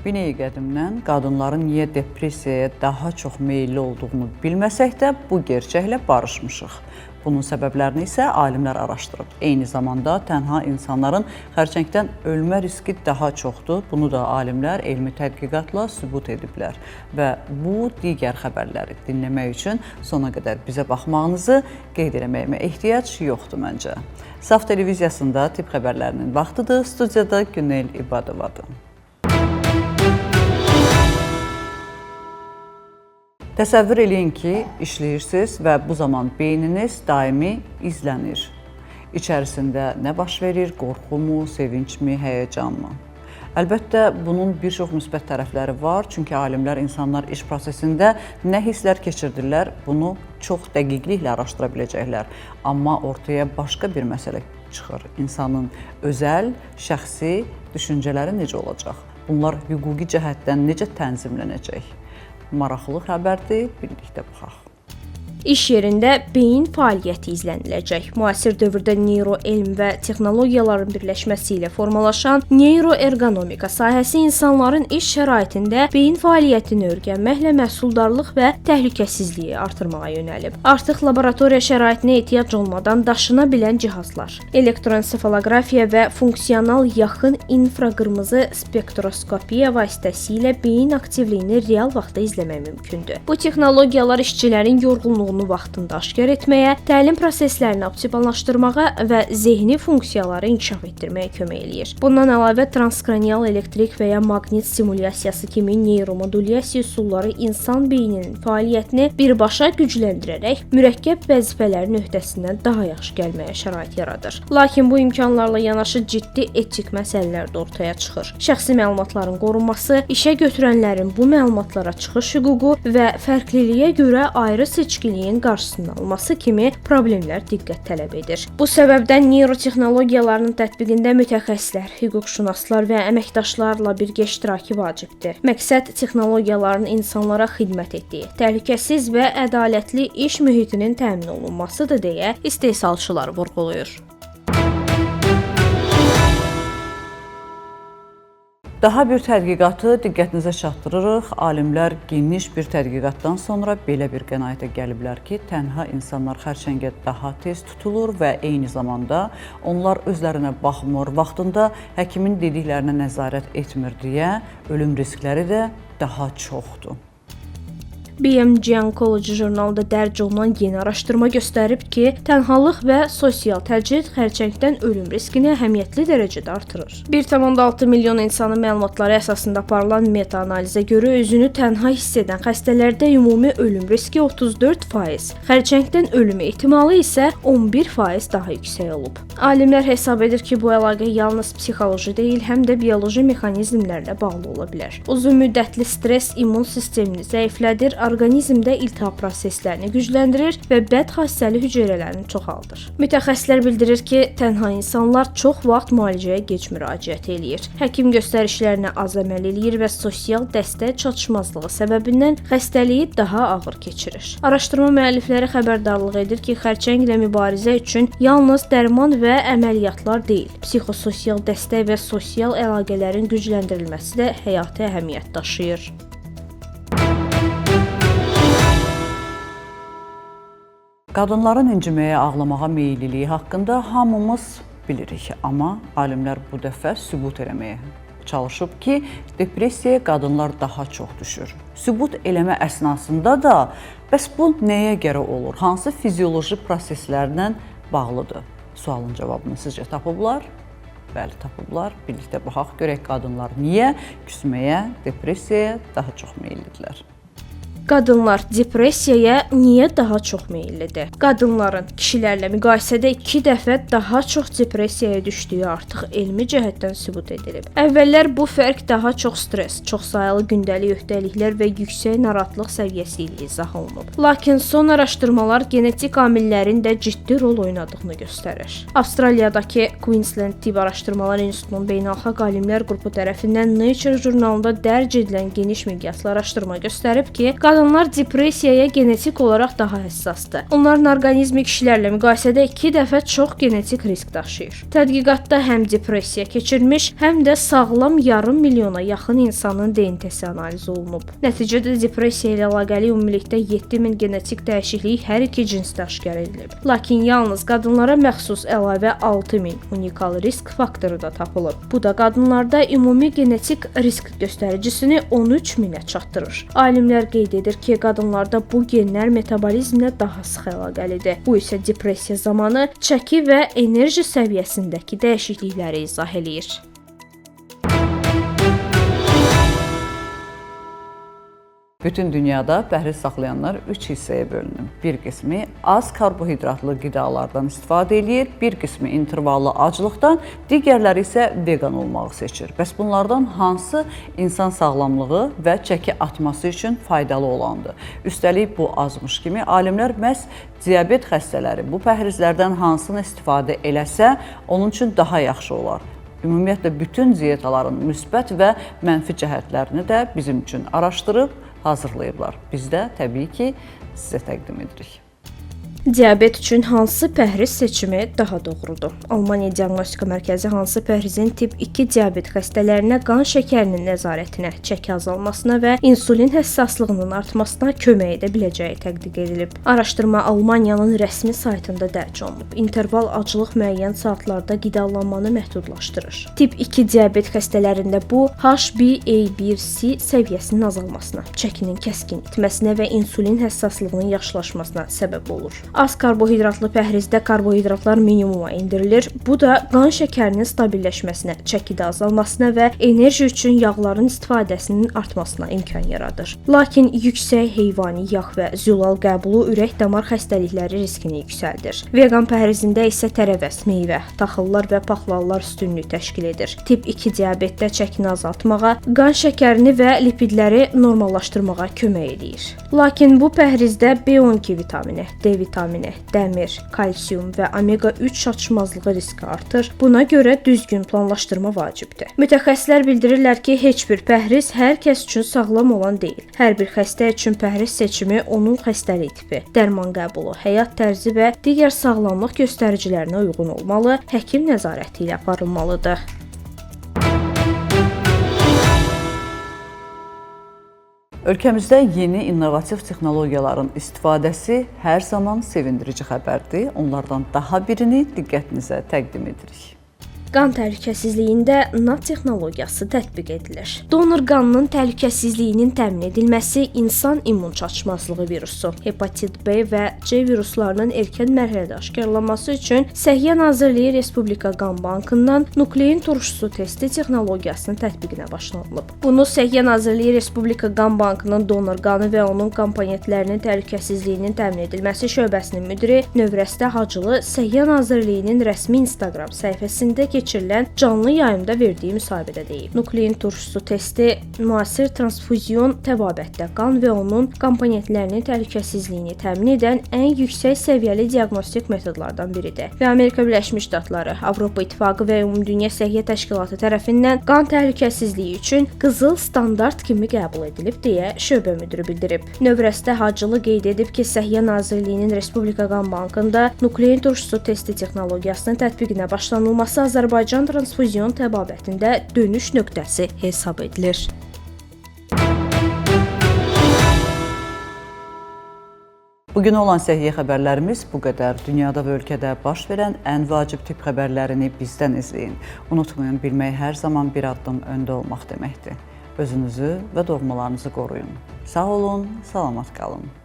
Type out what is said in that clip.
Bineyi qədimdən qadınların niyə depressiyaya daha çox meyilli olduğunu bilməsək də bu gerçəklə barışmışıq. Bunun səbəblərini isə alimlər araşdırıb. Eyni zamanda tənha insanların xərçəngdən ölmə riski daha çoxdur. Bunu da alimlər elmi tədqiqatla sübut ediblər. Və bu digər xəbərləri dinləmək üçün sona qədər bizə baxmağınızı qeyd eləməyimə ehtiyac yoxdur məncə. Saf televiziyasında tibb xəbərlərinin vaxtıdır. Studiyada Günel İbadovadır. Təsəvvür eləyin ki, işləyirsiniz və bu zaman beyniniz daimi izlənir. İçərisində nə baş verir? Qorxumu, sevincmi, həyəcanmı? Əlbəttə, bunun bir çox müsbət tərəfləri var. Çünki alimlər insanlar iş prosesində nə hisslər keçirdirlər, bunu çox dəqiqliklə araşdıra biləcəklər. Amma ortaya başqa bir məsələ çıxır. İnsanın özəl, şəxsi düşüncələri necə olacaq? Bunlar hüquqi cəhətdən necə tənzimlənəcək? Maraqlı xəbərdir, birlikdə baxaq. İş yerində beyin fəaliyyəti izləniləcək. Müasir dövrdə neyroelm və texnologiyaların birləşməsi ilə formalaşan neyroergonomika sahəsi insanların iş şəraitində beyin fəaliyyətini öyrənməklə məhsuldarlıq və təhlükəsizliyi artırmağa yönəlib. Artıq laboratoriya şəraitinə ehtiyac olmadan daşına bilən cihazlar, elektroensefaloqrafiya və funksional yaxın infraqırmızı spektroskopiya vasitəsilə beyin aktivliyini real vaxtda izləmək mümkündür. Bu texnologiyalar işçilərin yorğunluğunu vaxtında aşkar etməyə, təlim proseslərini optimallaşdırmağa və zehni funksiyaları inkişaf etdirməyə kömək eləyir. Bundan əlavə transkranial elektrik və ya maqnit stimulyasiyası kimi neyromodulyasiya üsulları insan beyninin fəaliyyətini birbaşa gücləndirərək mürəkkəb vəzifələrin öhdəsindən daha yaxşı gəlməyə şərait yaradır. Lakin bu imkanlarla yanaşı ciddi etik məsələlər də ortaya çıxır. Şəxsi məlumatların qorunması, işə götürənlərin bu məlumatlara çıxış hüququ və fərqliliyə görə ayrı seçkiliyin qarşısının alınması kimi problemlər diqqət tələb edir. Bu səbəbdən neyrotexnologiyaların tətbiqində mütəxəssislər, hüquqşünaslar və əməkdaşlarla birgə iştirakı vacibdir. Məqsəd texnologiyaların insanlara xidmət etdiyi, təhlükəsiz və ədalətli iş mühitinin təmin olunmasıdır deyə istehsalçılar vurğulayır. Daha bir tədqiqatı diqqətinizə çatdırırıq. Alimlər geniş bir tədqiqatdan sonra belə bir qənaətə gəliblər ki, tənha insanlar xərçəngə daha tez tutulur və eyni zamanda onlar özlərinə baxmır, vaxtında həkimin dediklərinə nəzarət etmir deyə ölüm riskləri də daha çoxdur. BMC Oncology jurnalında dərc olunan yeni araşdırma göstərib ki, tənhalıq və sosial təcrid xərçəngdən ölüm riskini əhəmiyyətli dərəcədə artırır. 1,6 milyon insanın məlumatları əsasında aparılan meta-analizə görə özünü tənha hiss edən xəstələrdə ümumi ölüm riski 34%, xərçəngdən ölüm ehtimalı isə 11% daha yüksək olub. Alimlər hesab edir ki, bu əlaqə yalnız psixoloji deyil, həm də bioloji mexanizmlərlə bağlı ola bilər. Uzun müddətli stress immun sistemini zəiflədir, orqanizmdə iltihab proseslərini gücləndirir və bəd xassəli hüceyrələrini çoxaldır. Mütəxəssislər bildirir ki, tənha insanlar çox vaxt müalicəyə gec müraciət eləyir. Həkim göstərişlərinə az əməl eləyir və sosial dəstək çatışmazlığı səbəbindən xəstəliyi daha ağır keçirir. Araşdırma müəllifləri xəbərdarlıq edir ki, xərçənglə mübarizə üçün yalnız dərman və əməliyyatlar deyil, psixososial dəstək və sosial əlaqələrin gücləndirilməsi də həyati əhəmiyyət daşıyır. Qadınların inciməyə, ağlamağa meyilliliyi haqqında hamımız bilirik, amma alimlər bu dəfə sübut eləməyə çalışıb ki, depressiyaya qadınlar daha çox düşür. Sübut eləmə əsnasında da bəs bu nəyə görə olur? Hansı fizioloji proseslərlə bağlıdır? Sualın cavabını sizcə tapıblar? Bəli, tapıblar. Birlikdə baxaq, görək qadınlar niyə küsməyə, depressiyaya daha çox meyillidirlər. Qadınlar depressiyaya niyə daha çox meyillidir? Qadınların kişilərlə müqayisədə 2 dəfə daha çox depressiyaya düşdüyü artıq elmi cəhətdən sübut edilib. Əvvəllər bu fərq daha çox stres, çoxsaylı gündəlik öhdəliklər və yüksək narahatlıq səviyyəsi ilə izah olunub. Lakin son araşdırmalar genetik amillərin də ciddi rol oynadığını göstərir. Avstraliyadakı Queensland Tibb Araşdırmalar İnstitutunun beynəlxalq alimlər qrupu tərəfindən Nature jurnalında dərc edilən geniş miqyaslı araşdırma göstərib ki, Qadınlar depressiyaya genetik olaraq daha həssasdır. Onların orqanizmi kişilərlə müqayisədə 2 dəfə çox genetik risk daşıyır. Tədqiqatda həm depressiya keçirmiş, həm də sağlam yarım milyona yaxın insanın DNT-si analiz olunub. Nəticədə depressiya ilə əlaqəli ümumilikdə 7000 genetik dəyişiklik hər iki cinsdə aşkar edilib. Lakin yalnız qadınlara məxsus əlavə 6000 unikal risk faktoru da tapılıb. Bu da qadınlarda ümumi genetik risk göstəricisini 13.000-ə çatdırır. Alimlər qeyd edir ki, qadınlarda bu genlər metabolizmlə daha sıx əlaqəlidir. Bu isə depressiya zamanı çəki və enerji səviyyəsindəki dəyişiklikləri izah eləyir. Bütün dünyada pəhriz saxlayanlar 3 hissəyə bölünür. Bir qismi az karbohidratlı qidalardan istifadə eləyir, bir qismi intervallı aclıqdan, digərləri isə vegan olmağı seçir. Bəs bunlardan hansı insan sağlamlığı və çəki atması üçün faydalı olandır? Üstəlik bu azmış kimi alimlər məhz diabet xəstələri bu pəhrizlərdən hansını istifadə eləsə, onun üçün daha yaxşı olar. Ümumiyyətlə bütün dietaların müsbət və mənfi cəhətlərini də bizim üçün araşdırıb hazırlayıblar. Biz də təbii ki, sizə təqdim edirik. Diabet üçün hansı pəhriz seçimi daha doğrudur? Almaniya Diaqnostika Mərkəzi hansı pəhrizin tip 2 diabet xəstələrinə qan şəkərinin nəzarətinə, çəki azalmasına və insulin həssaslığının artmasına kömək edə biləcəyi təqdiq edilib. Araşdırma Almaniyanın rəsmi saytında dərc olunub. İnterval aclıq müəyyən saatlarda qidalanmanı məhdudlaşdırır. Tip 2 diabet xəstələrində bu HbA1c səviyyəsinin azalmasına, çəkinin kəskin itməsinə və insulin həssaslığının yaxşılaşmasına səbəb olur. Az karbohidratlı pəhrizdə karbohidratlar minimuma endirilir. Bu da qan şəkərinin stabilləşməsinə, çəkidə azalmasına və enerji üçün yağların istifadəsinin artmasına imkan yaradır. Lakin yüksək heyvani yağ və zülal qəbulu ürək-damar xəstəlikləri riskini yüksəldir. Vegan pəhrizində isə tərəvəz, meyvə, taxıllar və paxlallar üstünlük təşkil edir. Tip 2 diabetdə çəkini azaltmağa, qan şəkərini və lipidləri normallaşdırmağa kömək eləyir. Lakin bu pəhrizdə B12 vitamini, D vitamini, dəmir, kalsium və omega-3 çatışmazlığı riski artır. Buna görə düzgün planlaşdırma vacibdir. Mütəxəssislər bildirirlər ki, heç bir pəhriz hər kəs üçün sağlam olan deyil. Hər bir xəstə üçün pəhriz seçimi onun xəstəlik tipi, dərman qəbulu, həyat tərzi və digər sağlamlıq göstəricilərinə uyğun olmalı, həkim nəzarəti ilə aparılmalıdır. Ölkəmizdə yeni innovativ texnologiyaların istifadəsi hər zaman sevindirici xəbərdir. Onlardan daha birini diqqətinizə təqdim edirik. Qan təhlükəsizliyində NAT texnologiyası tətbiq edilir. Donor qanının təhlükəsizliyinin təmin edilməsi insan immun çatışmazlığı virusu, hepatit B və C viruslarının erkən mərhələdə aşkarlanması üçün Səhiyyə Nazirliyi Respublika Qan Bankından nuklein turşusu testi texnologiyasının tətbiqinə başlanılıb. Bunu Səhiyyə Nazirliyi Respublika Qan Bankının donor qanı və onun komponentlərinin təhlükəsizliyinin təmin edilməsi şöbəsinin müdiri Növrəstə Hacılı Səhiyyə Nazirliyinin rəsmi Instagram səhifəsində keçirilən canlı yayımda verdiyi müsahibədə deyib. Nuklein turşusu testi müasir transfuzion təbabətdə qan və onun komponentlərinin təhlükəsizliyini təmin edən ən yüksək səviyyəli diaqnostik metodlardan biridir və Amerika Birləşmiş Ştatları, Avropa İttifaqı və Ümumdünya Səhiyyə Təşkilatı tərəfindən qan təhlükəsizliyi üçün qızıl standart kimi qəbul edilib deyə şöbə müdiri bildirib. Növrəstə Hacılı qeyd edib ki, Səhiyyə Nazirliyinin Respublika Qan Bankında nuklein turşusu testi texnologiyasının tətbiqinə başlanılması Azərbaycan transfuzion təbabətində dönüş nöqtəsi hesab edilir. Bugün olan səhiyyə xəbərlərimiz bu qədər. Dünyada və ölkədə baş verən ən vacib tibb xəbərlərini bizdən izləyin. Unutmayın, bilmək hər zaman bir addım öndə olmaq deməkdir. Özünüzü və doğmalarınızı qoruyun. Sağ olun, salamat qalın.